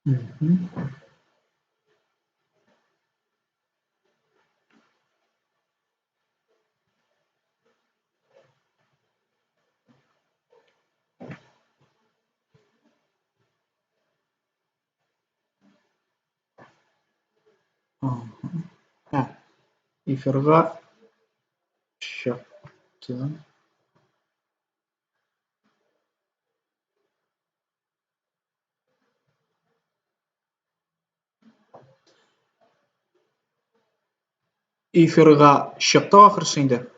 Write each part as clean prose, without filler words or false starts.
Мгм. Ага. Ә, эфирга чыктым. Эфирга чыкты ахрысы инде.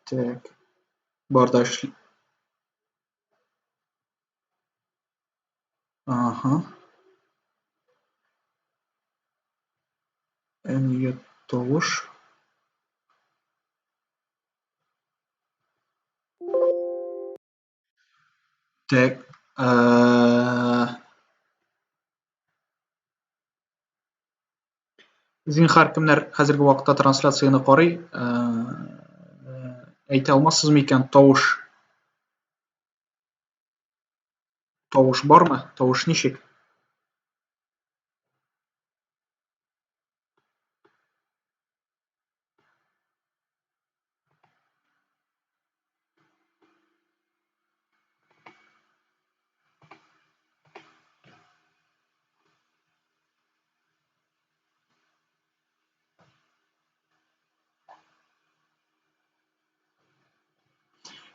Так. Бар да эшли. Ага. Әнигә тавыш. Так. Зинһар, кемнәр хәзерге вакытта трансляцияне карый, әйтә алмассыз микән, тавыш бармы? Тавыш ничек?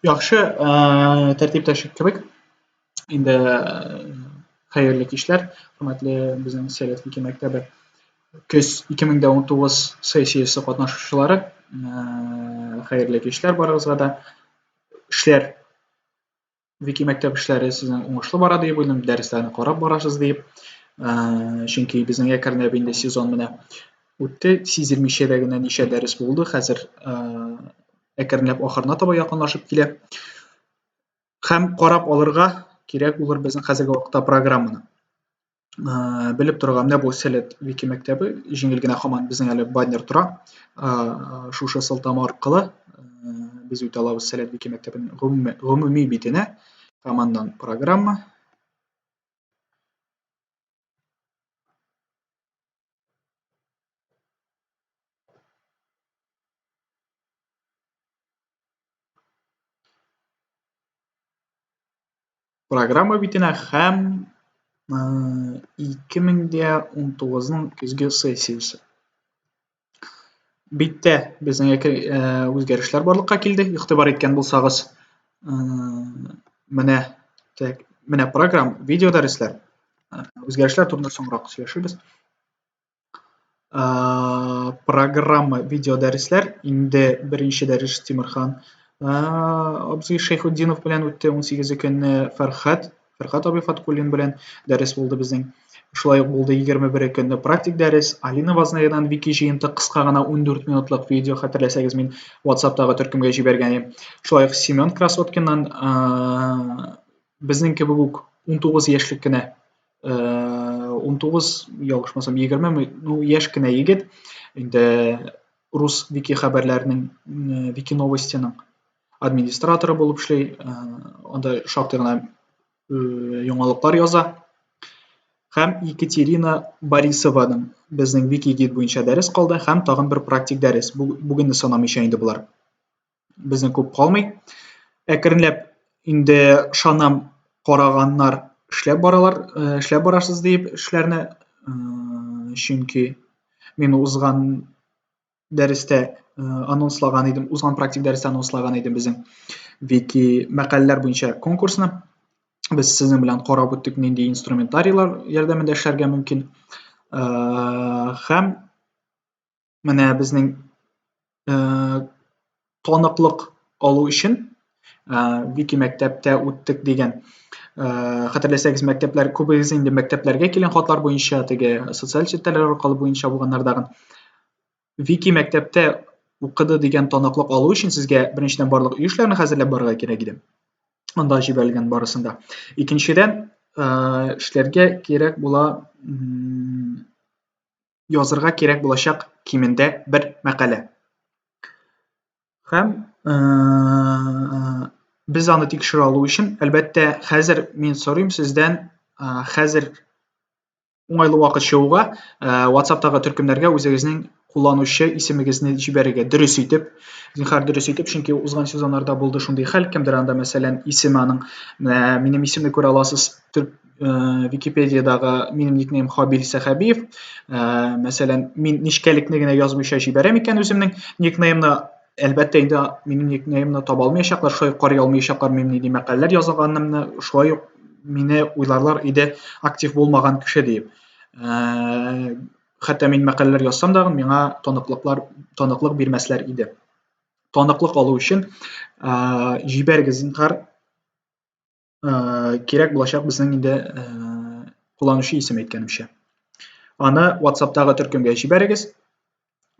Яхшы, тәртиптә кебек. Инде хәерле кичләр, хөрмәтле безнең Сәләт Вики мәктәбе көз 2019 сессиясе катнашучылары. Хәерле кичләр барыгызга да. Эшләр, Вики мәктәп эшләре сезнең уңышлы бара дип уйлыйм, дәресләрне карап барасыз диеп. Чөнки безнең әкренләп инде сезон менә үтте, сизелмичә дә генә ничә дәрес булды, хәзер әкренләп ахырына таба якынлашып килә. Һәм карап алырга кирәк булыр безнең хәзерге вакытта программаны. Белеп торырга, менә бу Сәләт Вики мәктәбе, җиңел генә һаман безнең әле баннер тора. Шушы сылтама аркылы без үтә алабыз Сәләт Вики мәктәбенең гомуми битенә һәм аннан программа. Программа битенә һәм 2019-ның көзге сессиясе. Биттә безнең үзгәрешләр барлыкка килде. Игътибар иткән булсагыз, менә так, менә программ, видео дәресләр. Үзгәрешләр турында соңрак сөйләшербез. Программа видео дәресләр инде беренче дәрес Тимерхан абзый Шәйхетдинов белән үтте, 18 көнне Фәрхат абый Фаткуллин белән дәрес булды безнең. Шулай ук булды 21 көнне практик дәрес, Алина Вазнаедан вики җыентык кыска гына 14 минутлык видео, хәтерләсәгез, мин WhatsApp-тагы төркемгә җибәргән идем. Шулай ук Семен Красоткиннан безнең кебек үк 19 яшьлек кенә, 19, ялгышмасам, 20, ну, яшь кенә егет, инде рус вики хәбәрләренең, вики новостиның администраторы булып эшли, анда шактый гына яңалыклар яза. Һәм Екатерина Борисованың безнең вики гид буенча дәрес калды һәм тагын бер практик дәрес. Бүгенне санамыйча инде болар. Безнең күп калмый. Әкренләп инде шанам караганнар эшләп баралар, эшләп барасыз диеп эшләрне, чөнки мин узган дәрестә анонслаган идем, узган практик дәрестә анонслаган идем безнең вики мәкаләләр буенча конкурсны. Без сезнең белән карап үттек, нинди инструментарийлар ярдәмендә эшләргә мөмкин. Һәм менә безнең таныклык алу өчен вики мәктәптә үттек дигән. Хәтерләсәгез, мәктәпләр күбегез инде мәктәпләргә килгән хатлар буенча, теге социаль челтәрләр аркылы буенча булганнардагы вики мәктәптә укыды дигән таныклык алу өчен сезгә беренчедән барлык өй эшләрен хәзерләп барырга кирәк иде. Анда җибәрелгән барысында. Икенчедән, эшләргә кирәк була, язырга кирәк булачак кимендә бер мәкалә. Һәм без аны тикшерә алу өчен, әлбәттә, хәзер мин сорыйм сездән, Хәзер уңайлы вакыт чыгуга WhatsApp-тагы төркемнәргә үзегезнең кулланучы исемегезне җибәрергә дөрес итеп, зинһар дөрес итеп, чөнки узган сезоннарда булды шундый хәл, кемдер анда, мәсәлән, исеме аның, минем исемне күрә аласыз, Википедиядагы минем никнейм Хабил Сәхәбиев, мәсәлән, мин нечкәлекне генә язмыйча җибәрәм икән үземнең никнеймны, әлбәттә инде минем никнеймны таба алмаячаклар, шулай ук карый алмаячаклар минем нинди мәкаләләр язганымны, шулай ук мине уйларлар иде актив булмаган кеше диеп. Хәтта мин мәкаләләр язсам да, миңа таныклыклар, таныклык бирмәсләр иде. Таныклык алу өчен җибәрегез зинһар, кирәк булачак безнең инде кулланучы исем әйткәнемчә. Аны WhatsApp-тагы төркемгә җибәрегез.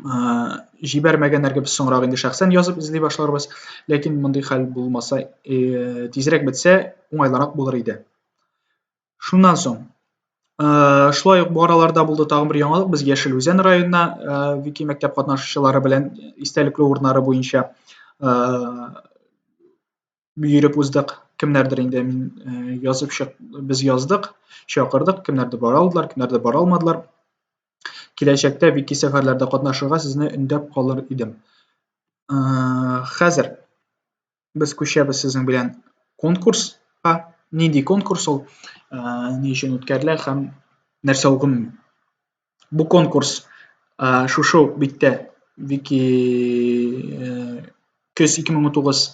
Җибәрмәгәннәргә без соңрак инде шәхсән язып эзли башларбыз. Ләкин мондый хәл булмаса, тизрәк бетсә, уңайлырак булыр иде. Шуннан соң шулай ук бу араларда булды тагын бер яңалык. Без Яшел Үзән районына Вики мәктәп катнашучылары белән истәлекле урыннары буенча йөреп уздык. Кемнәрдер инде мин э, язып чык, без яздык, чакырдык, кемнәрдер бара алдылар, кемнәрдер бара алмадылар. Киләчәктә вики сәфәрләрдә катнашырга сезне өндәп калыр идем. Э, хәзер без күчәбез сезнең белән конкурска. Нинди конкурс ул, э, ни өчен үткәрелә һәм нәрсә ул гомумән? Бу конкурс шушы ук биттә Вики көз 2019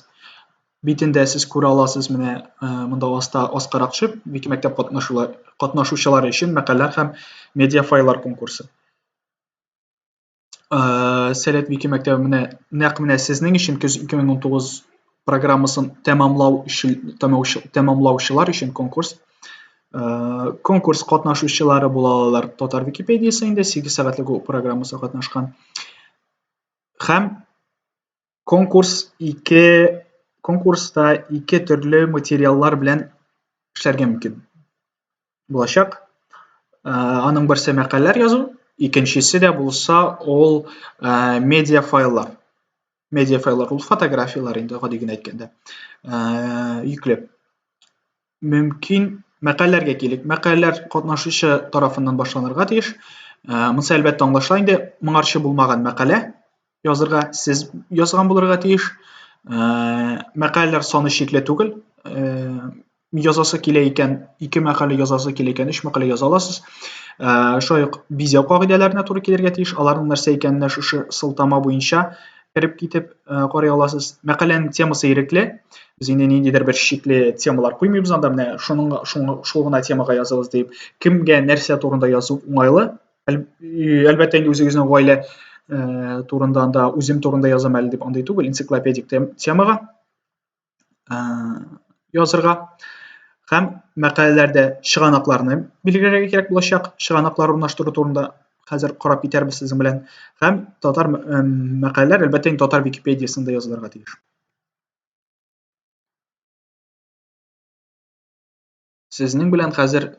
битендә сез күрә аласыз менә монда аста аскарак төшеп Вики мәктәп катнашучылары өчен мәкаләләр һәм медиа файлар конкурсы. Сәләт Вики мәктәбе менә нәкъ менә сезнең өчен көз 2019 программасын тәмамлау өчен тәмамлаучылар өчен конкурс. Конкурс катнашучылары була алалар Татар Википедиясе инде 8 сәгатьлек программасы катнашкан. Һәм конкурс ике конкурста ике төрле материаллар белән эшләргә мөмкин. Булачак. Э, аның берсе мәкаләләр язу, икенчесе дә булса ул э, медиа файллар. Медиа файллар ул фотографияләр инде гади генә әйткәндә. Э, йөкләп. Мөмкин мәкаләләргә килик. Мәкаләләр катнашучы тарафыннан башланырга тиеш. Монысы әлбәттә аңлашыла инде, моңарчы булмаган мәкалә язырга сез язган булырга тиеш. Мәкаләләр саны чикле түгел. Язасы килә икән, ике мәкалә язасы килә икән, өч мәкалә яза аласыз. Шулай ук бизәү кагыйдәләренә туры килергә тиеш. Аларның нәрсә икәненә шушы сылтама буенча кереп китеп карый аласыз. Мәкаләнең темасы ирекле. Без инде ниндидер бер шикле темалар куймыйбыз анда, менә шуның шул гына темага языгыз дип. Кемгә нәрсә турында язу уңайлы, әлбәттә инде үзегезнең гаилә турында анда үзем турында язам әле дип андый түгел, энциклопедик темага язырга һәм мәкаләләрдә чыганакларны билгеләргә кирәк булачак. Чыганаклар урнаштыру турында хәзер карап китәрбез сезнең белән. Һәм татар мәкаләләр әлбәттә инде татар Википедиясендә язылырга тиеш. Сезнең белән хәзер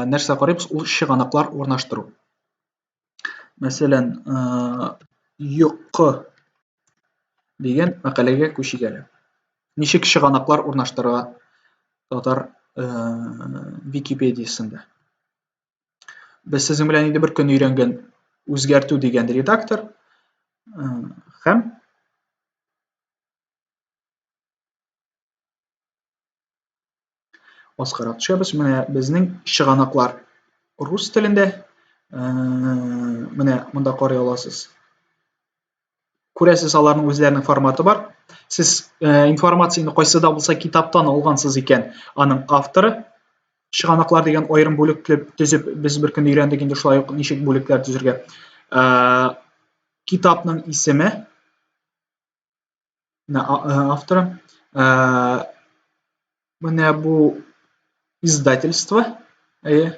нәрсә карыйбыз? Ул чыганаклар урнаштыру. Мәсәлән, йокы дигән мәкаләгә күчик әле. Ничек чыганаклар урнаштырырга татар Википедиясендә? Без сезнең белән инде бер көн өйрәнгән үзгәртү дигән редактор һәм Аскарак төшәбез. Менә безнең чыганаклар рус телендә. Менә монда карый аласыз. Күрәсез, аларның үзләренең форматы бар. Сез информацияне кайсы да булса китаптан алгансыз икән, аның авторы чыганаклар дигән аерым бүлек төзеп, без бер көн өйрәндек инде шулай ук ничек бүлекләр төзергә. Китапның исеме, Менә авторы. Менә бу издательство. Әйе.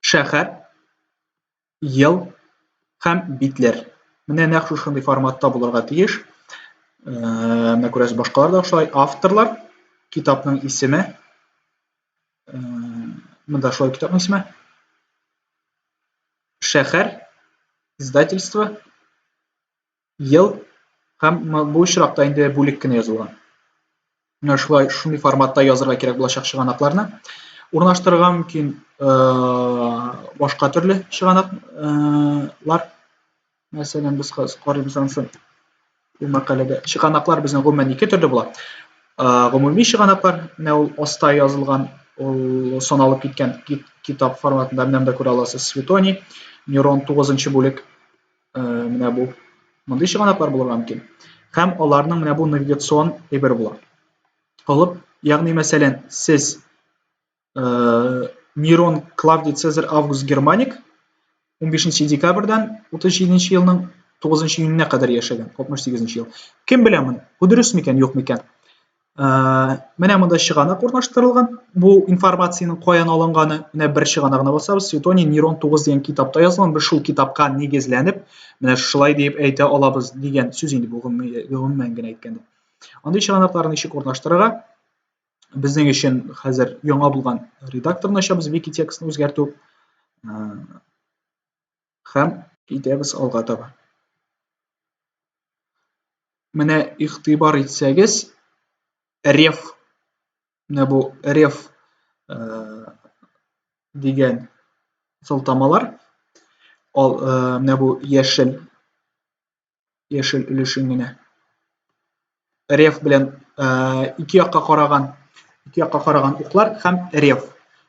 Шәһәр, ел һәм битләр. Менә нәкъ шушындый форматта булырга тиеш. Менә күрәсез, башкалар да шулай. Авторлар, китапның исеме. Монда шулай китапның исеме. Шәһәр, издательство, ел һәм бу очракта инде бүлек кенә язылган. Менә шулай шундый форматта язырга кирәк булачак чыганакларны. Урнаштырырга мөмкин башка төрле чыганаклар. Мәсәлән, без хәзер карыйбыз ансын бу мәкаләдә. Чыганаклар безнең гомумән ике төрле була. Гомуми чыганаклар, менә ул аста язылган, ул саналып киткән китап форматында менә монда күрә аласыз. Светоний, Нерон 9 бүлек, менә бу мондый чыганаклар булырга мөмкин. Һәм аларның менә бу навигацион әйбер була. Алып, ягъни мәсәлән, сез Нерон Клавдий Цезарь Август Германик 15 декабрьдән 37 елның 9 июненә кадәр яшәгән, 68 ел. Кем белә моны? Бу дөрес микән, юк микән? Менә монда чыганак урнаштырылган. Бу информациянең каян алынганы, менә бер чыганагына басабыз. Светоний Нерон 9 дигән китапта язылган. Без шул китапка нигезләнеп, менә шулай дип әйтә алабыз дигән сүз инде бу гомумән генә әйткәндә. Андый чыганакларны ничек урнаштырырга? Безнең өчен хәзер яңа булган редакторны ачабыз, вики текстны үзгәртү. Һәм китәбез алга таба. Менә игътибар итсәгез, реф, менә бу реф дигән сылтамалар, ал, менә бу яшел яшел өлешен генә реф белән ике якка караган ике якка караган уклар һәм реф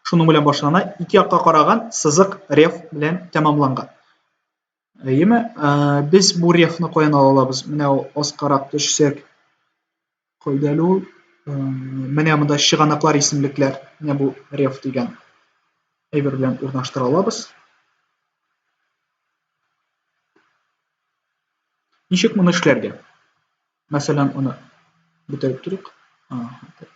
шуның белән башлана ике якка караган сызык реф белән тәмамланган әйеме без бу рефны каян ала алабыз менә аскарак төшсәк кайда әле ул менә монда чыганаклар исемлекләр менә бу реф дигән әйбер белән урнаштыра алабыз Ничек моны эшләргә? Мәсәлән, аны бетереп торыйк. Ага, так.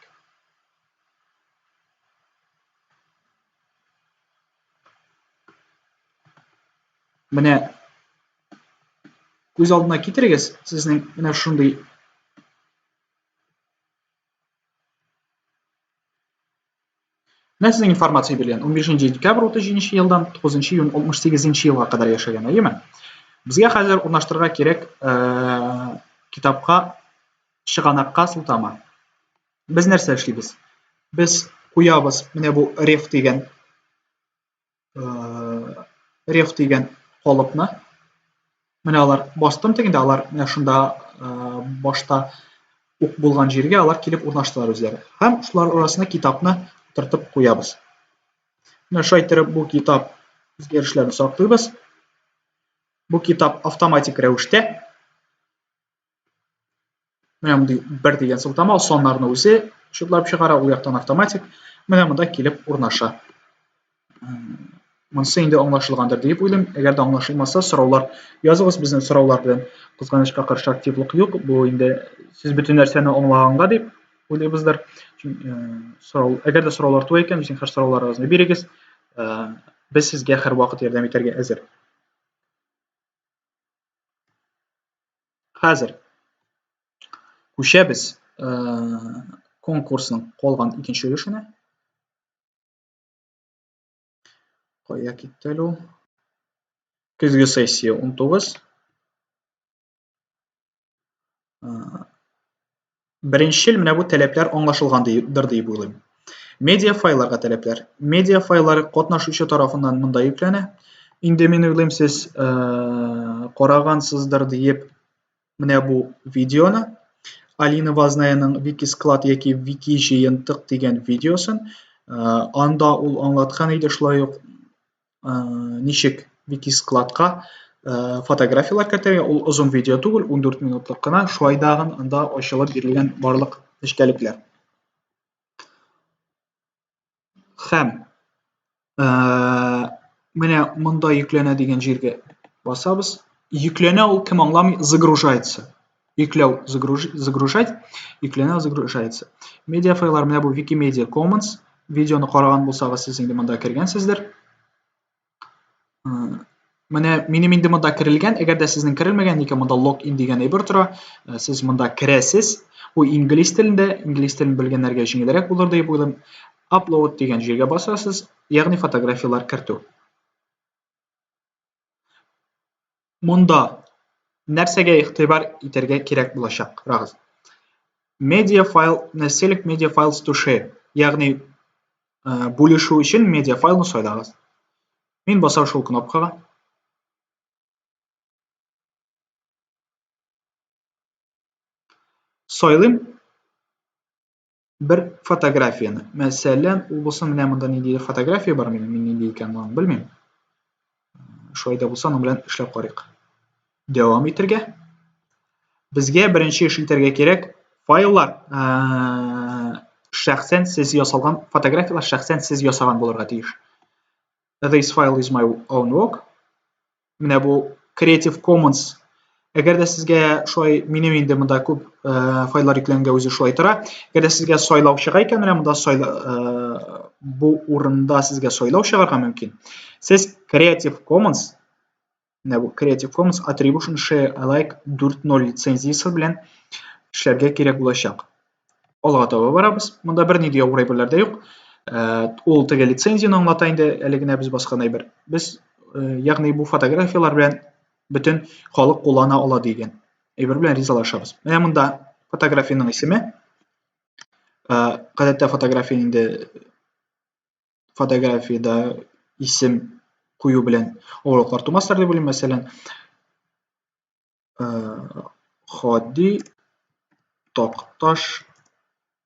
Менә күз алдына китерегез, сезнең менә шундый Менә сезнең информация бирелгән. 15 декабрь 37 елдан 9 июнь 68 елга кадәр яшәгән, әйеме? Безгә хәзер урнаштырырга кирәк китапка чыганакка сылтама. Без нәрсә эшлибез? Без куябыз менә бу реф дигән реф дигән калыпны. Менә алар бастым дигәндә, алар менә шунда башта ук булган җиргә алар килеп урнаштылар үзләре. Һәм шулар арасына китапны утыртып куябыз. Менә шулай иттереп бу китап үзгәрешләрен саклыйбыз. Бу китап автоматик рәвештә менә мондый бер дигән сылтама, ул саннарны үзе чутлап чыгара, ул яктан автоматик. Менә монда килеп урнаша. Монысы инде аңлашылгандыр дип уйлыйм. Әгәр дә аңлашылмаса, сораулар языгыз. Безнең сораулар белән кызганычка каршы активлык юк. Бу инде сез бөтен нәрсәне аңлаганга дип уйлыйбыздыр. Сорау, әгәр дә сораулар туа икән, зинһар сорауларыгызны бирегез. Без сезгә һәрвакыт ярдәм итәргә әзер. Хәзер күчәбез конкурсның калган икенче өлешенә. Кая китте әле ул? Көзге сессия 19. Беренчел менә бу таләпләр аңлашылгандыр дип уйлыйм. Медиа файларга таләпләр. Медиа файлары катнашучы тарафыннан монда йөкләнә. Инде мин уйлыйм, сез карагансыздыр диеп менә бу видеоны. Алина Вазнаяның Вики-склад яки Вики-җыентык дигән видеосын. Анда ул аңлаткан иде шулай ук ничек Вики-складка фотографияләр кертергә. Ул озын видео түгел, 14 минутлык кына. Шулай дагын анда ачылып бирелгән барлык нечкәлекләр. Һәм менә монда йөкләнә дигән җиргә басабыз. Йөкләнә ул кем аңламый, загружается. Йөкләү загружать, йөкләнә загружается. Медиа файлар менә бу Wikimedia Commons. Видеоны караган булсагыз, сез инде монда кергәнсездер. Менә минем инде монда керелгән, әгәр дә сезнең керелмәгән икән, монда логин дигән әйбер тора. Сез монда керәсез. Бу инглиз телендә, инглиз телен белгәннәргә җиңелрәк булыр дип уйлыйм. Upload дигән җиргә басасыз, ягъни фотографияләр кертү. Монда нәрсәгә игътибар итәргә кирәк булачак? Карагыз. Media file, select media files to share, ягъни бүлешү өчен медиа файлны сайлагыз. Мин басам шул кнопкага. Сайлыйм бер фотографияне. Мәсәлән, ул булсын менә монда ниндидер фотография бар минем, мин нинди икәнен аны белмим. Шулай да булса, аның белән эшләп карыйк. Дәвам итергә. Безгә беренче эш итәргә кирәк. Файллар шәхсән сез ясалган фотографияләр шәхсән сез ясаган булырга тиеш. This file is my own work. Менә бу Creative Commons. Әгәр дә сезгә шулай минем инде монда күп файлар йөкләнгән үзе шулай тора. Әгәр дә сезгә сайлау чыга икән, менә монда сайла, бу урында сезгә сайлау чыгарга мөмкин. Сез Creative Commons, менә бу Creative Commons Attribution Share Alike 4.0 лицензиясе белән эшләргә кирәк булачак. Алга таба барабыз. Монда бернинди авыр әйберләр дә юк. Ул теге лицензияне аңлата инде, әле генә без баскан әйбер. Без, ягъни бу фотографияләр белән бөтен халык куллана ала дигән әйбер белән ризалашабыз. Менә монда фотографиянең исеме. Гадәттә фотография инде фотографиядә исем кую белән авырлыклар тумастыр дип уйлыйм. Мәсәлән, Һади Такташ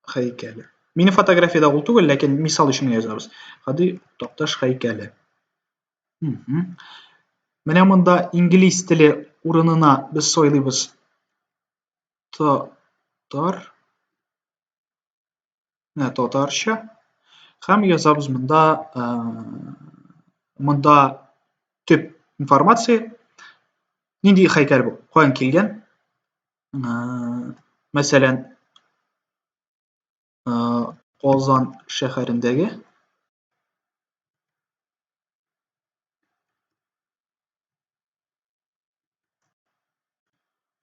һәйкәле. Минем фотографиядә ул түгел, ләкин мисал өчен генә язабыз. Һади Такташ һәйкәле. Менә монда инглиз теле урынына без сайлыйбыз татар. Менә татарча. Һәм язабыз монда монда төп информация. Нинди һәйкәл бу? Каян килгән? Мәсәлән, Казан шәһәрендәге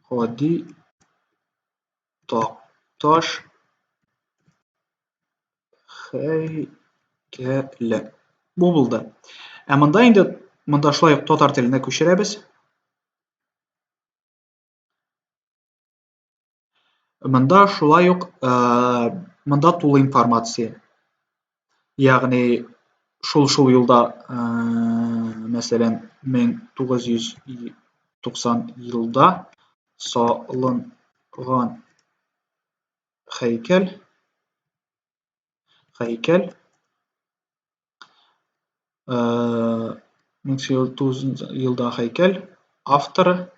Һади Такташ һәйкәле. Бу булды. Ә монда инде монда шулай ук татар теленә күчерәбез. Монда шулай ук монда тулы информация. Ягъни шул-шул юлда, мәсәлән, 1990 елда салынган һәйкәл һәйкәл 1990 елда һәйкәл авторы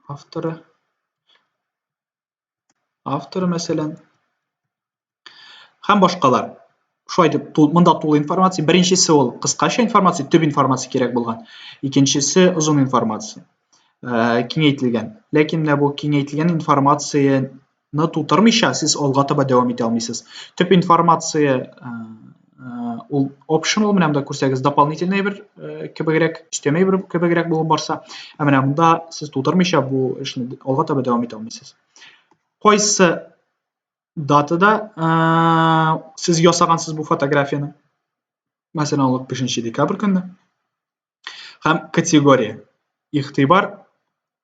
авторы авторы мәсәлән һәм башкалар. Шулай итеп, монда тулы информация. Беренчесе ул кыскача информация, төп информация кирәк булган. Икенчесе озын информация, киңәйтелгән. Ләкин менә бу киңәйтелгән информацияне тутырмыйча сез алга таба дәвам итә алмыйсыз. Төп информация ул optional, менә монда күрсәгез, дополнительный бер кебегрәк, өстәмә бер кебегрәк булып барса, ә менә монда сез тутырмыйча бу эшне алга таба дәвам итә алмыйсыз. Кайсы датада сез ясагансыз бу фотографияне? Мәсәлән, алык 5 декабрь көнне. Һәм категория. Игътибар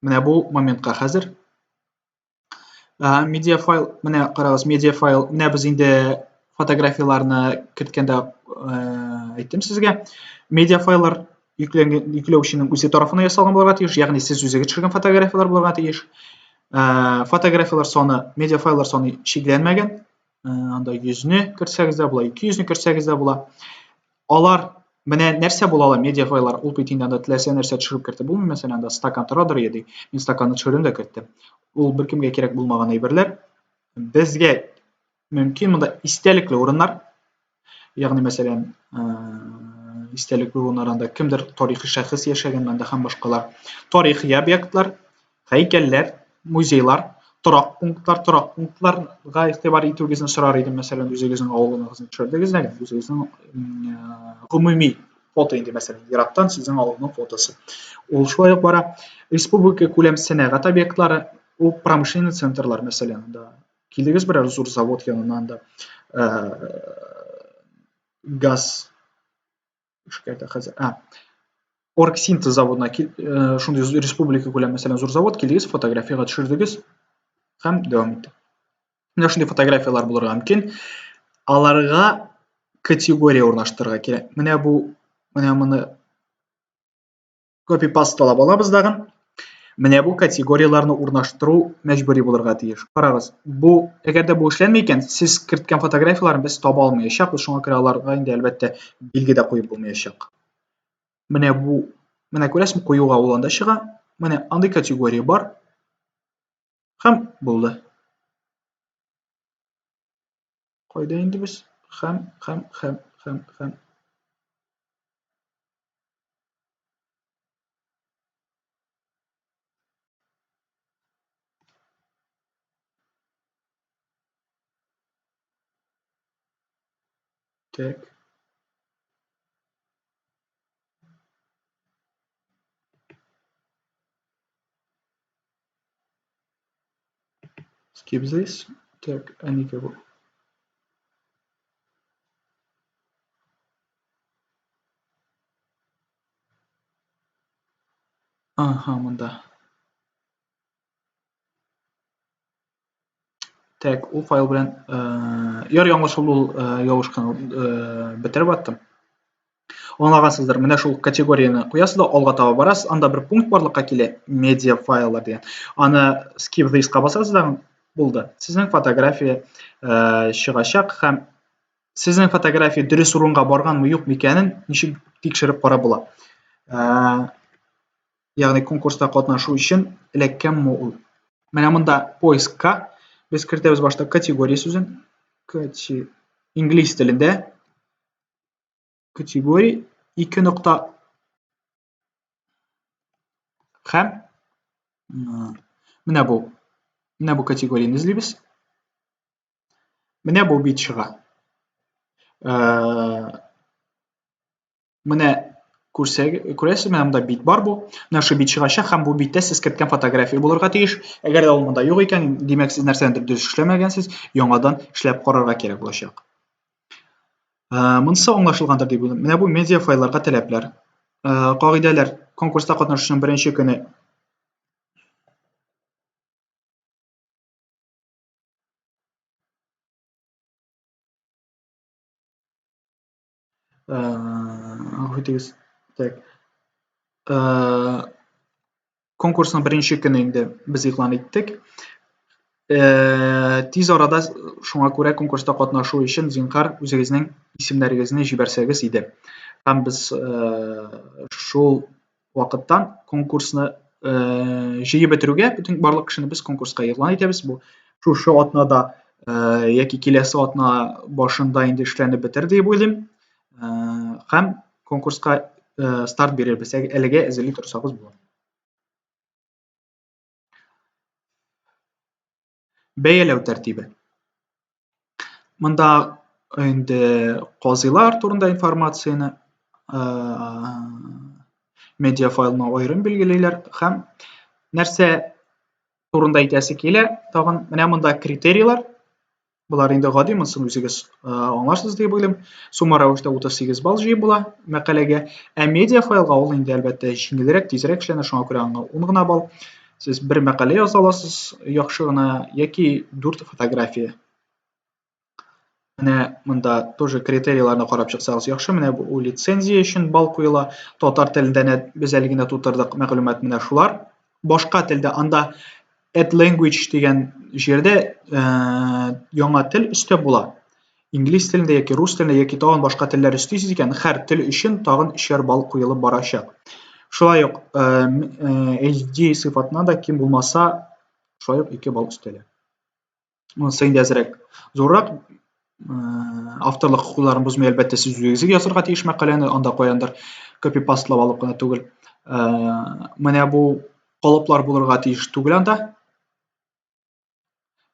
менә бу моментка хәзер. Медиа файл, менә карагыз, медиа файл, менә без инде фотографияләрне керткәндә әйттем сезгә. Медиа файллар йөкләнгән йөкләүченең үзе тарафыннан ясалган булырга тиеш, ягъни сез үзегез төшергән фотографияләр булырга тиеш. Фотографияләр саны, медиа файллар саны чикләнмәгән. Анда 100-не кертсәгез дә була, 200-не кертсәгез дә була. Алар менә нәрсә була ала медиа файллар, ул бит инде анда теләсә нәрсә төшереп кертеп булмый, мәсәлән, анда стакан торадыр я ди. Мин стаканны төшердем дә керттем. Ул беркемгә кирәк булмаган әйберләр. Безгә мөмкин монда истәлекле урыннар, ягъни мәсәлән, истәлекле урыннар анда кемдер тарихи шәхес яшәгән анда һәм башкалар. Тарихи объектлар, һәйкәлләр, музейлар, торак пунктлар, торак пунктларга игътибар итүегезне сорар идем, мәсәлән, үзегезнең авылыгызны төшердегез дә, үзегезнең гомуми фото инде, мәсәлән, ерактан сезнең авылның фотосы. Ул шулай ук бара. Республика күләм сәнәгать объектлары, ул промышленный центрлар, мәсәлән, анда килдегез берәр зур завод янына, анда газ эшкәртә хәзер. А, Оргсинтез заводына шундый республика күләм, мәсәлән, зур завод килдегез, фотографиягә төшердегез һәм дәвам итте. Менә шундый фотографияләр булырга мөмкин. Аларга категория урнаштырырга кирәк. Менә бу, менә моны копипасталап алабыз дагын. Менә бу категорияләрне урнаштыру мәҗбүри булырга тиеш. Карагыз, бу әгәр дә бу эшләнми икән, сез керткән фотографияләрне без таба алмаячакбыз, шуңа күрә аларга инде әлбәттә билге дә куеп булмаячак. Менә бу, менә күрәсезме, куюга ул анда чыга. Менә андый категория бар. Һәм булды. Кайда инде без? Һәм, һәм, һәм, һәм, һәм. Так. Skip this. Так, ә нигә бу? Ага, монда. Так, ул файл белән яр яңлыш ул ялгыш кына бетереп аттым. Аңлагансыздыр, менә шул категорияне куясыз да алга таба барасыз, анда бер пункт барлыкка килә, медиа файллар дигән. Аны skip this-ка басасыз да булды. Сезнең фотография чыгачак һәм сезнең фотография дөрес урынга барганмы, юкмы икәнен ничек тикшереп карап була. Ягъни конкурста катнашу өчен эләккәнме ул. Менә монда поискка без кертәбез башта категория сүзен. Кати инглиз телендә категория 2 нокта һәм менә бу категорияне эзлибез. Менә бу бит чыга. Менә күрәсез, менә монда бит бар бу. Менә шул бит чыгачак һәм бу биттә сез керткән фотография булырга тиеш. Әгәр дә ул монда юк икән, димәк, сез нәрсәнедер дөрес эшләмәгәнсез, яңадан эшләп карарга кирәк булачак. Монысы аңлашылгандыр дип уйлыйм. Менә бу медиа файлларга таләпләр. Кагыйдәләр конкурста катнашучының беренче көне гафу Так. Конкурсның беренче көне инде без игълан иттек. Тиз арада шуңа күрә конкурста катнашу өчен зинһар үзегезнең исемнәрегезне җибәрсәгез иде. Һәм без шул вакыттан конкурсны җыеп бетерүгә бөтен барлык кешене без конкурска игълан итәбез. Бу шушы атнада яки киләсе атна башында инде эшләнеп бетер дип уйлыйм. Һәм конкурска старт бирербез. Әлегә әзерли торсагыз була. Бәяләү тәртибе. Монда инде казыйлар турында информацияне медиа файлына аерым билгелиләр һәм нәрсә турында әйтәсе килә, тагын менә монда критерийлар. Болар инде гади, монысын үзегез аңларсыз дип уйлыйм. Сумма рәвештә 38 балл җыеп була мәкаләгә. Ә медиа файлга ул инде әлбәттә җиңелрәк, тизрәк эшләнә, шуңа күрә аңа 10 гына балл. Сез бер мәкалә яза аласыз яхшы гына яки 4 фотография. Менә монда тоже критерийларны карап чыксагыз яхшы. Менә бу лицензия өчен балл куела. Татар телендә без әле генә тутырдык мәгълүмат менә шулар. Башка телдә анда add language дигән җирдә яңа тел өстәп була. Инглиз телендә яки рус телендә яки тагын башка телләр өстисез икән, һәр тел өчен тагын өчәр балл куелып барачак. Шулай ук HD сыйфатына да ким булмаса, шулай ук 2 балл өстәлә. Монысы инде әзрәк зуррак. Авторлык хокукларын бозмый, әлбәттә, сез үзегез язырга тиеш мәкаләне, анда каяндыр копипастлап алып кына түгел. Менә бу калыплар булырга тиеш түгел анда.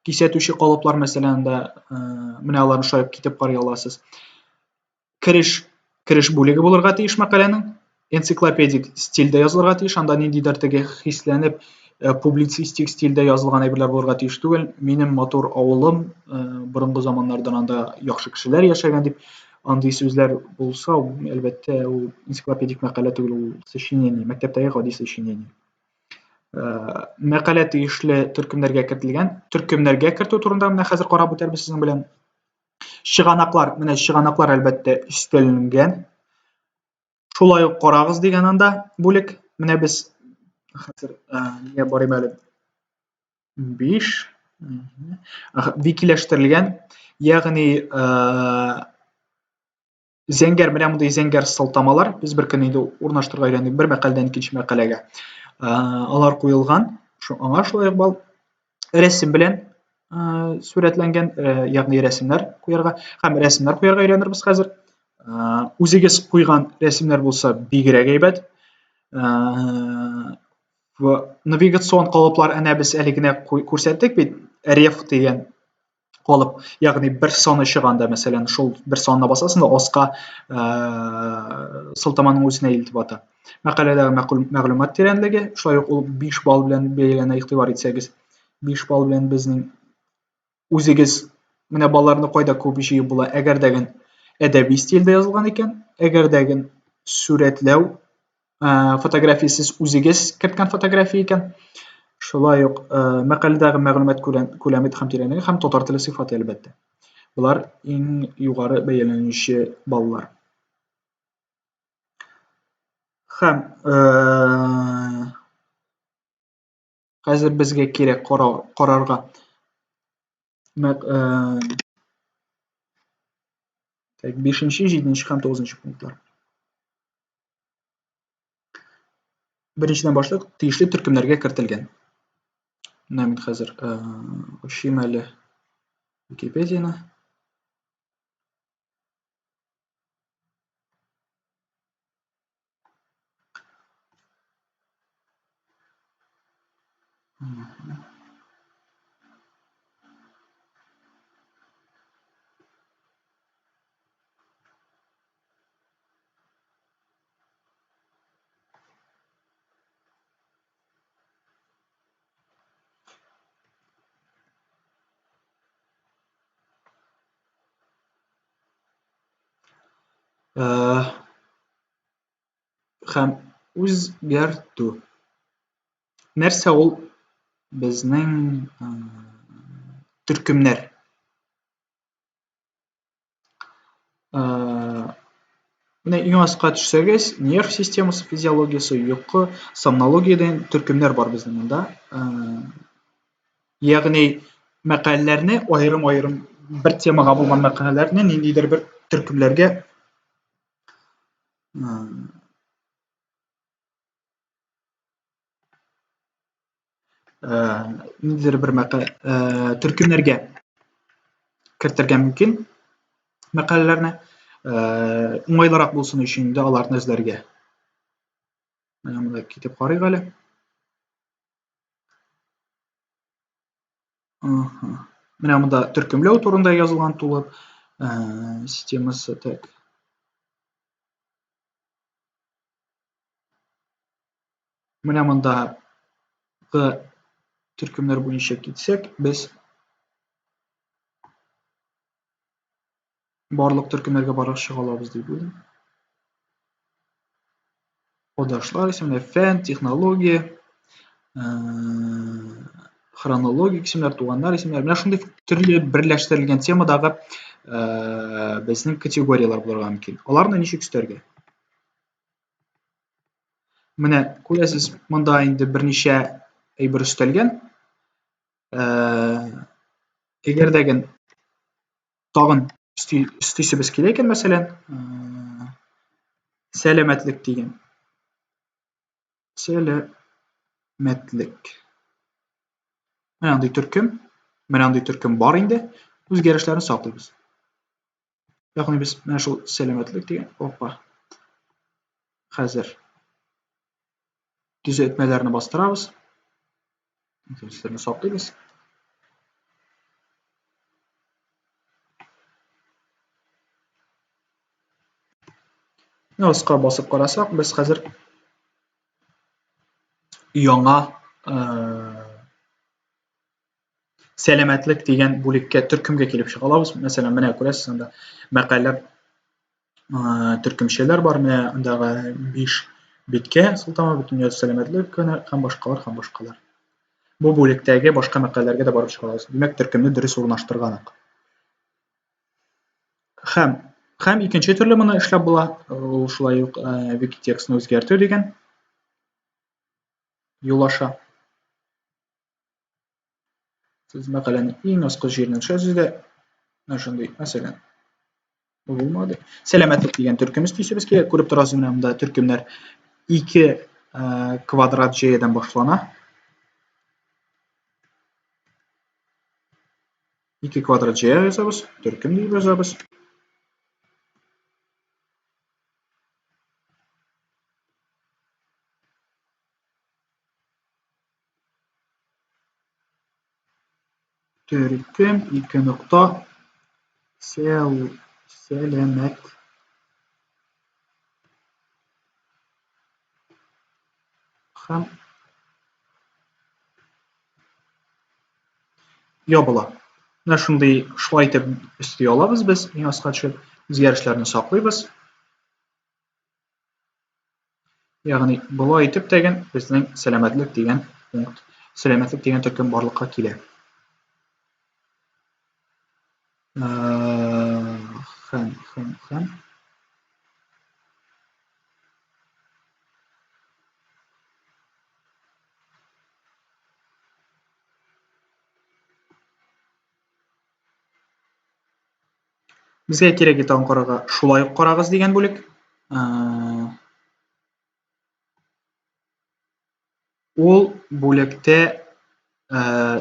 Кисәтүче калыплар, мәсәлән, анда менә аларны шулай китеп карый аласыз. Кереш бүлеге булырга тиеш мәкаләнең. Энциклопедик стильдә язылырга тиеш. Анда ниндидер теге хисләнеп, публицистик стильдә язылган әйберләр булырга тиеш түгел. Минем матур авылым, борынгы заманнардан анда яхшы кешеләр яшәгән дип, андый сүзләр булса, әлбәттә, ул энциклопедик мәкалә түгел, ул сочинение, мәктәптәге гади сочинение. Мәкалә тиешле төркемнәргә кертелгән. Төркемнәргә кертү турында менә хәзер карап үтәрбез сезнең белән. Чыганаклар, менә чыганаклар әлбәттә өстәлгән. Шулай ук карагыз дигән анда бүлек. Менә без хәзер нигә барыйм әле? 5 викиләштерелгән, ягъни зәңгәр, менә мондый зәңгәр сылтамалар без бер көн инде урнаштырырга өйрәндек бер мәкаләдән икенче мәкаләгә. Алар куелган, аңа шулай ук балл. Рәсем белән сурәтләнгән, ягъни рәсемнәр куярга һәм рәсемнәр куярга өйрәнербез хәзер. Үзегез куйган рәсемнәр булса бигрәк әйбәт. Навигацион калыплар әнә без әле генә күрсәттек бит, реф дигән калып, ягъни бер саны чыганда, мәсәлән, шул бер санына басасың да аска сылтаманың үзенә илтеп ата. Мәкаләдәге мәгълүмат тирәнлеге, шулай ук ул 5 балл белән бәяләнә, игътибар итсәгез. 5 балл белән безнең үзегез менә балларны кайда күп җыеп була, әгәр дә әдәби стильдә язылган икән, әгәр дә сурәтләү фотография сез үзегез керткән фотография икән, шулай ук мәкаләдәге мәгълүмат күләме һәм тирәнлеге һәм татар теле сыйфаты әлбәттә. Болар иң югары бәяләнүче баллар. Һәм хәзер безгә кирәк карарга так, 5, 7 һәм 9 пунктлар. Беренчедән башлык тиешле төркемнәргә кертелгән. Менә мин хәзер ачыйм әле Википедияне. Һәм үзгәртү. Нәрсә ул безнең төркемнәр? Менә иң аска төшсәгез, нерв системасы физиологиясе, йокы, сомнология дигән төркемнәр бар безнең монда. Ягъни мәкаләләрне аерым-аерым бер темага булган мәкаләләрне ниндидер бер төркемнәргә ниндидер бер төркемнәргә кертергә мөмкин мәкаләләрне, уңайлырак булсын өчен инде аларны эзләргә. Менә монда китеп карыйк әле. Менә монда төркемләү турында язылган тулы системасы так. Менә монда төркемнәр буенча китсәк, без барлык төркемнәргә барып чыга алабыз дип уйлыйм. Адашлар исемле фән, технология, хронологик исемнәр, туганнар исемнәр. Менә шундый төрле берләштерелгән темадагы безнең категорияләр булырга мөмкин. Аларны ничек өстәргә? Менә күрәсез, монда инде берничә әйбер өстәлгән. Әгәр дә тагын өстисебез килә икән, мәсәлән, сәламәтлек дигән. Сәламәтлек. Менә андый төркем, менә андый төркем бар инде. Үзгәрешләрне саклыйбыз. Ягъни без менә шул сәламәтлек дигән, опа. Хәзер төзәтмәләрне бастырабыз. Үзгәрешләрне саклыйбыз. Аска басып карасак, без хәзер яңа сәламәтлек дигән бүлеккә, төркемгә килеп чыга алабыз. Мәсәлән, менә күрәсез, анда мәкаләләр, төркемчәләр бар. Менә андагы 5 Биткә сылтама, Бөтендөнья сәламәтлек көне һәм башкалар һәм башкалар. Бу бүлектәге башка мәкаләләргә дә барып чыга алабыз. Димәк, төркемне дөрес урнаштырганык. Һәм һәм икенче төрле моны эшләп була. Ул шулай ук вики текстны үзгәртү дигән юл аша. Сез мәкаләне иң аскы җиренә төшәсез дә, менә шундый, мәсәлән, булмады. Сәламәтлек дигән төркем өстисебез килә. Күреп торасыз, менә монда төркемнәр ике квадрат җәядән башлана. Ике квадрат җәя язабыз, төркем дип язабыз. Төркем ике нокта сәл сәламәт һәм ябыла. Менә шундый шулай итеп өсти алабыз без иң аска төшеп үзгәрешләрне саклыйбыз. Ягъни болай итеп тәген безнең сәламәтлек дигән пункт, сәламәтлек дигән төркем барлыкка килә. Һәм, һәм, һәм. Безгә кирәк тагын карарга шулай ук карагыз дигән бүлек. Ул бүлектә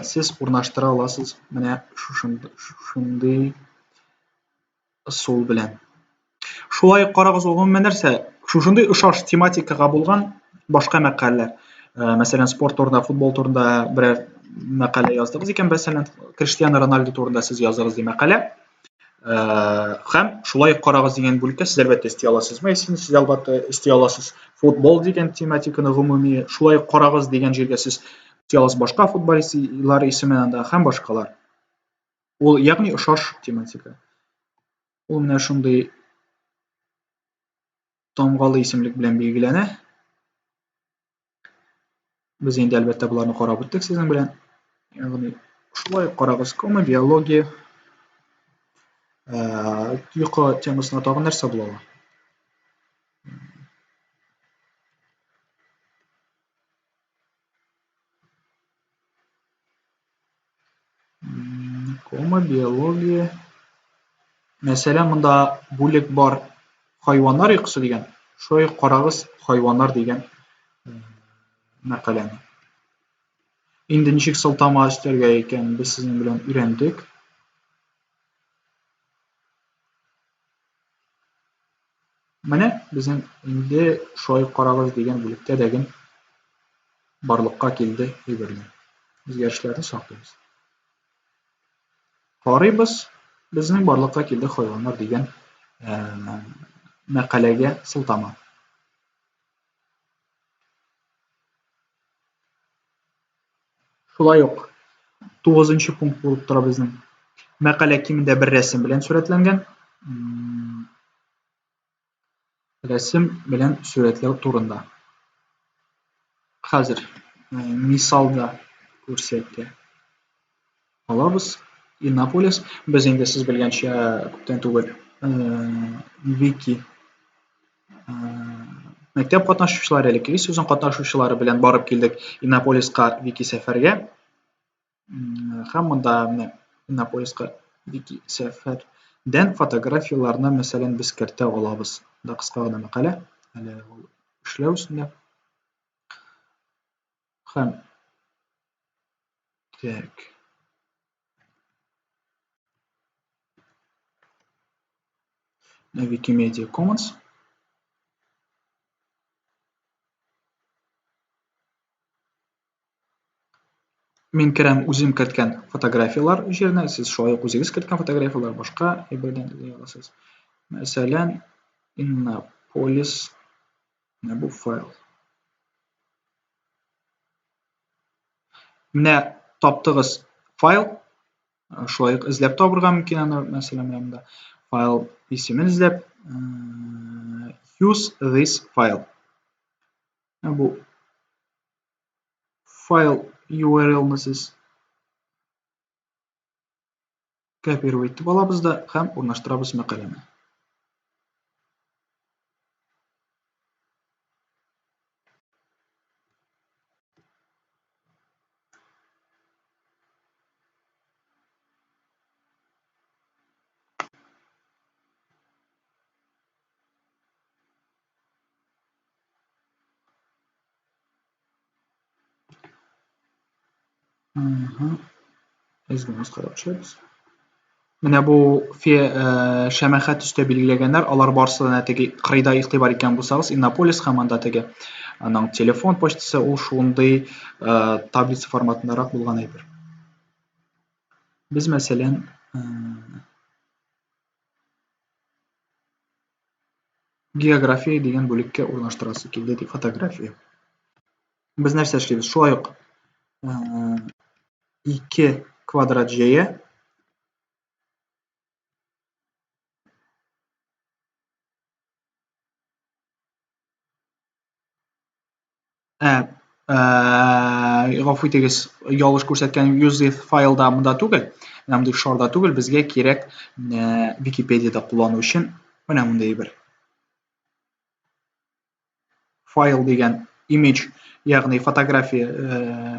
сез урнаштыра аласыз менә шушындый ысул белән. Шулай ук карагыз, ул гомумән нәрсә? Шушындый ошаш тематикага булган башка мәкаләләр. Мәсәлән, спорт турында, футбол турында берәр мәкалә яздыгыз икән, мәсәлән, Криштиану Роналду турында сез яздыгыз ди мәкалә. Һәм шулай ук карагыз дигән бүлеккә сез әлбәттә өсти аласыз Мессины, сез әлбәттә өсти аласыз футбол дигән тематиканы гомуми, шулай ук карагыз дигән җиргә сез өсти аласыз башка футболистлар исемен анда һәм башкалар. Ул ягъни ошаш тематика. Ул менә шундый тамгалы исемлек белән билгеләнә. Без инде әлбәттә боларны карап үттек сезнең белән. Ягъни шулай карагыз, кома, биология, йокы темасына тагын нәрсә була ала? Кома, биология. Мәсәлән, монда бүлек бар хайваннар йокысы дигән. Шулай ук карагыз хайваннар дигән мәкаләне. Инде ничек сылтама өстәргә икән, без сезнең белән өйрәндек. Менә безнең инде шулай ук карагыз дигән бүлектә дәген барлыкка килде әйберләр. Үзгәрешләрне саклыйбыз. Карыйбыз, безнең барлыкка килде хайваннар дигән мәкаләгә сылтама. Шулай ук тугызынчы пункт булып тора безнең. Мәкалә кимендә бер рәсем белән сурәтләнгән. Рәсем белән сурәтләү турында. Хәзер мисалда күрсәтә алабыз. Иннополис. Без инде сез белгәнчә күптән түгел Вики мәктәп катнашучылары, элеккеге сезон катнашучылары белән барып килдек Иннополиска Вики сәфәргә. Һәм монда менә Иннополиска Вики сәфәрдән фотографияләрне, мәсәлән, без кертә алабыз. Монда кыска гына мәкалә, әле ул эшләү өстендә. Һәм так. На Wikimedia Commons. Мин керәм үзем керткән фотографияләр җиренә, сез шулай ук үзегез керткән фотографияләр башка әйбердән эзли аласыз. Мәсәлән, Иннополис менә бу файл. Менә таптыгыз файл, шулай ук эзләп табырга мөмкин аны, мәсәлән, менә монда файл исемен эзләп, use this file. Бу файл URL-ны сез копировать итеп алабыз да һәм урнаштырабыз мәкаләне. Әз генә карап төшәбез. Менә бу фе, шәмәхә төстә билгеләгәннәр, алар барысы да теге кырыйда игътибар иткән булсагыз, Иннополис һәм анда теге аның телефон почтасы, ул шундый таблица форматындарак булган әйбер. Без, мәсәлән, География дигән бүлеккә урнаштырасы килде ди фотография. Без нәрсә эшлибез? Шулай ук ике квадрат җәя Ә, гафу итегез, ялгыш күрсәткән use файлда монда түгел, менә мондый шарда түгел, безгә кирәк Википедиядә куллану өчен менә мондый бер файл дигән image, ягъни фотография,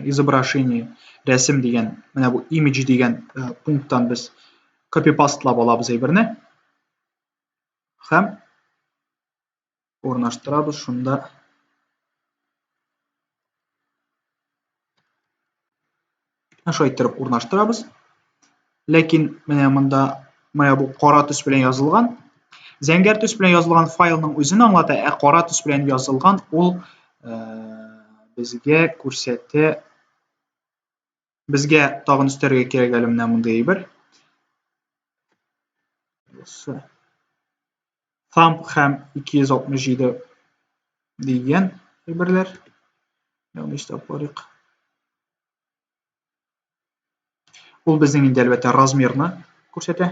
изображение, рәсем дигән, менә бу image дигән пункттан без копипастлап алабыз әйберне һәм урнаштырабыз шунда. Шулай иттереп урнаштырабыз. Ләкин менә монда менә бу кара төс белән язылган. Зәңгәр төс белән язылган файлның үзен аңлата, ә кара төс белән язылган ул безгә күрсәтә. Безгә тагын өстәргә кирәк әле менә мондый әйбер. Thumb һәм 267 дигән әйберләр. Ягъни өстәп карыйк. Ул безнең инде әлбәттә размерны күрсәтә.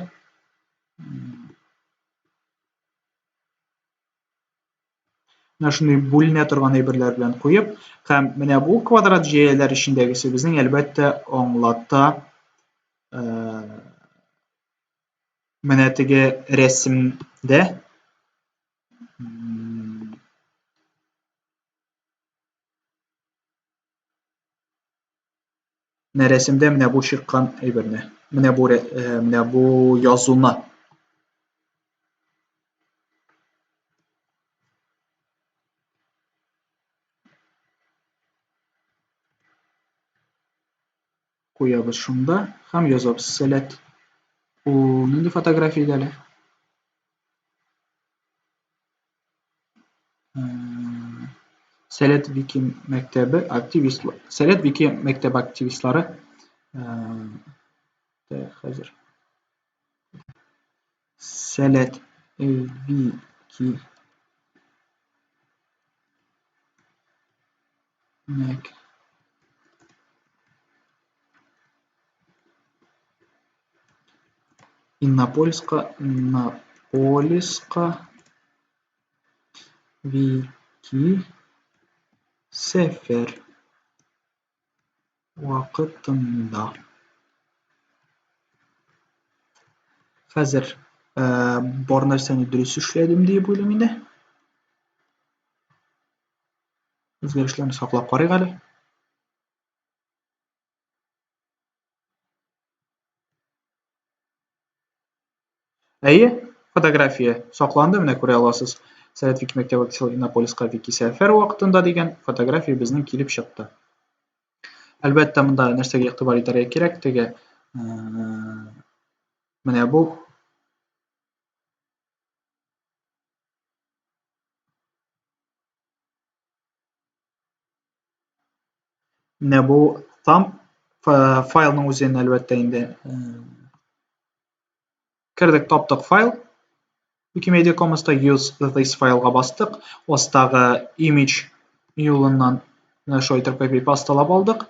Менә шундый бүленә торган әйберләр белән куеп, һәм менә бу квадрат җәяләр эчендәгесе безнең әлбәттә аңлата менә теге рәсемдә менә рәсемдә менә бу чыккан әйберне, менә бу менә бу язуны. Куябыз шунда һәм язабыз сәләт. Ул нинди фотография иде әле? Сәләт Вики мәктәбе активист Сәләт Вики мәктәбе активистлары хәзер Сәләт Вики мәк Иннополиска, Иннополиска Вики сәфәр вакытында. Хәзер бар нәрсәне дөрес эшләдем дип уйлыйм инде. Үзгәрешләрне саклап карыйк әле. Әйе, фотография сакланды, менә күрә аласыз. Сәләт Вики мәктәбе Аксел Иннополиска Вики сәфәр вакытында дигән фотография безнең килеп чыкты. Әлбәттә, монда нәрсәгә игътибар итәргә кирәк, теге менә бу Менә бу thumb файлның үзен әлбәттә инде кердек, таптык файл. Wikimedia Commons'та use this файлга бастык. Астагы image юлыннан менә шулай итеп copy пасталап алдык.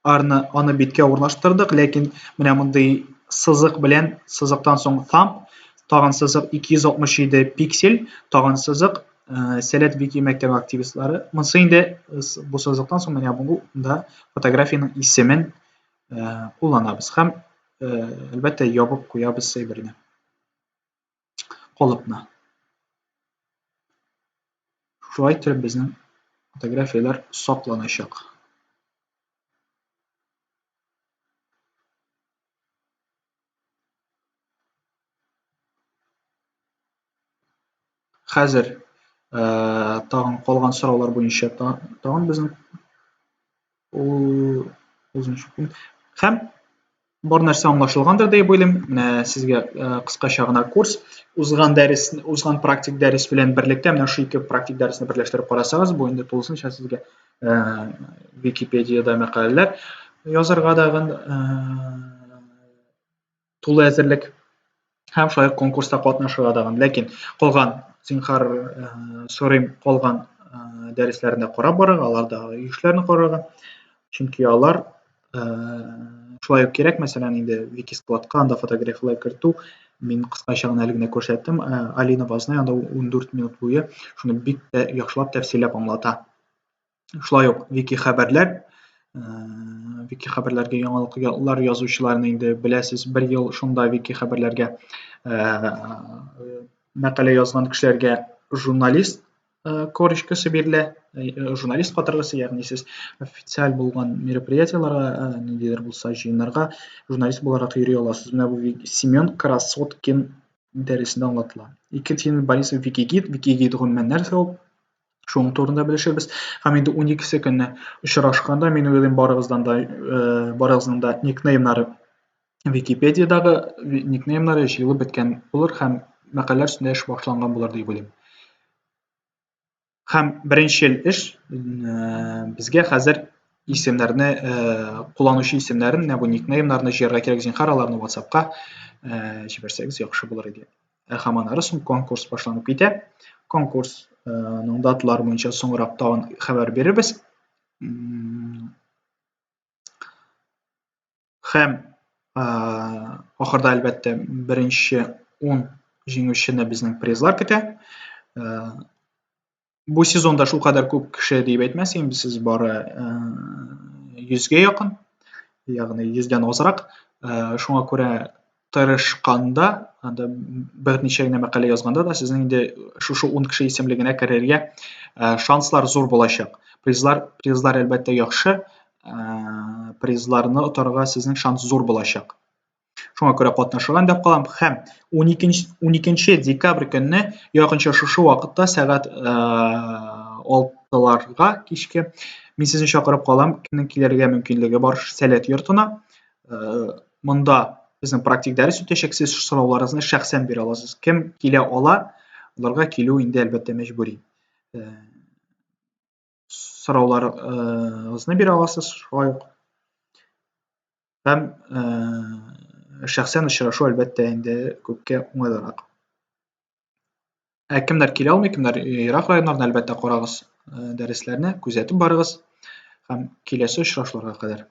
Арны аны биткә урнаштырдык, ләкин менә мондый сызык белән сызыктан соң thumb, тагын сызык 267 пиксель, тагын сызык. Сәләт Вики мәктәбе активистлары. Монысы инде бу сызыктан соң менә бу да фотографиянең исемен кулланабыз һәм, әлбәттә, ябып куябыз әйберне. Калыпны. Шулай итеп безнең фотографияләр сакланачак. Хәзер тагын калган сораулар буенча тагын безнең ул узынчы пункт. Һәм бар нәрсә аңлашылгандыр дип уйлыйм. Менә сезгә кыскача гына курс. Узган дәрес, узган практик дәрес белән берлектә менә шу ике практик дәресне берләштереп карасагыз, бу инде тулысынча сезгә Википедиядә мәкаләләр язарга дагын тулы әзерлек һәм шулай ук конкурста катнашырга дагын. Ләкин калган, зинһар, сорыйм, калган дәресләрне карап барырга, алардагы эшләрне карарга, чөнки алар шулай ук кирәк. Мәсәлән, инде Викискладка анда фотографияләр кертү, мин кыскача гына әле генә күрсәттем. Алина Вазная анда 14 минут буе шуны бик тә яхшылап тәфсилләп аңлата. Шулай ук Вики хәбәрләр, Вики хәбәрләргә яңалыклар язучыларны инде беләсез, бер ел шунда Вики хәбәрләргә мәкалә язган кешеләргә журналист корочкасы бирелә, журналист катыргысы, ягъни сез официаль булган мероприятиеләргә, ниндидер булса җыеннарга журналист буларак йөри аласыз. Менә бу Семен Красоткин дәресендә аңлатыла. Екатерина Борисова Викигид, Викигид гомумән нәрсә ул? Шуның турында белешербез. Һәм инде 12 көнне очрашканда, мин уйлыйм, барыгыздан да, барыгызның да никнеймнары, Википедиядагы никнеймнары җыелып беткән булыр һәм мәкаләләр өстендә эш башланган булыр дип уйлыйм. Һәм беренчел эш безгә хәзер исемнәрне, кулланучы исемнәрен, менә бу никнеймнарны җыярга кирәк, зинһар, аларны WhatsApp-ка җибәрсәгез яхшы булыр иде. Һәм аннары соң конкурс башланып китә. Конкурсның даталары буенча соңрак тагын хәбәр бирербез. Һәм ахырда, әлбәттә, беренче 10 җиңүчене безнең призлар көтә. Бу сезонда шул кадәр күп кеше дип әйтмәс идем, сез бары 100гә якын, ягъни 100дән азрак. Шуңа күрә тырышканда, анда берничә генә мәкалә язганда да сезнең инде шушы 10 кеше исемлегенә керергә шанслар зур булачак. Призлар, әлбәттә, яхшы, призларны отарга сезнең шанс зур булачак. Шуңа күрә катнашырга өндәп калам һәм 12 декабрь көнне якынча шушы вакытта сәгать 6-ларга кичке мин сезне чакырып калам, кемнең килергә мөмкинлеге бар Сәләт йортына. Монда безнең практик дәрес үтәчәк, сез сорауларыгызны шәхсән бирә аласыз. Кем килә ала, аларга килү инде әлбәттә мәҗбүри. Сорауларыгызны бирә аласыз шулай ук. Һәм шәхсән очрашу, әлбәттә, инде күпкә уңайлырак. Ә кемнәр килә алмый, кемнәр ерак районнардан, әлбәттә, карагыз дәресләрне, күзәтеп барыгыз һәм киләсе очрашуларга кадәр.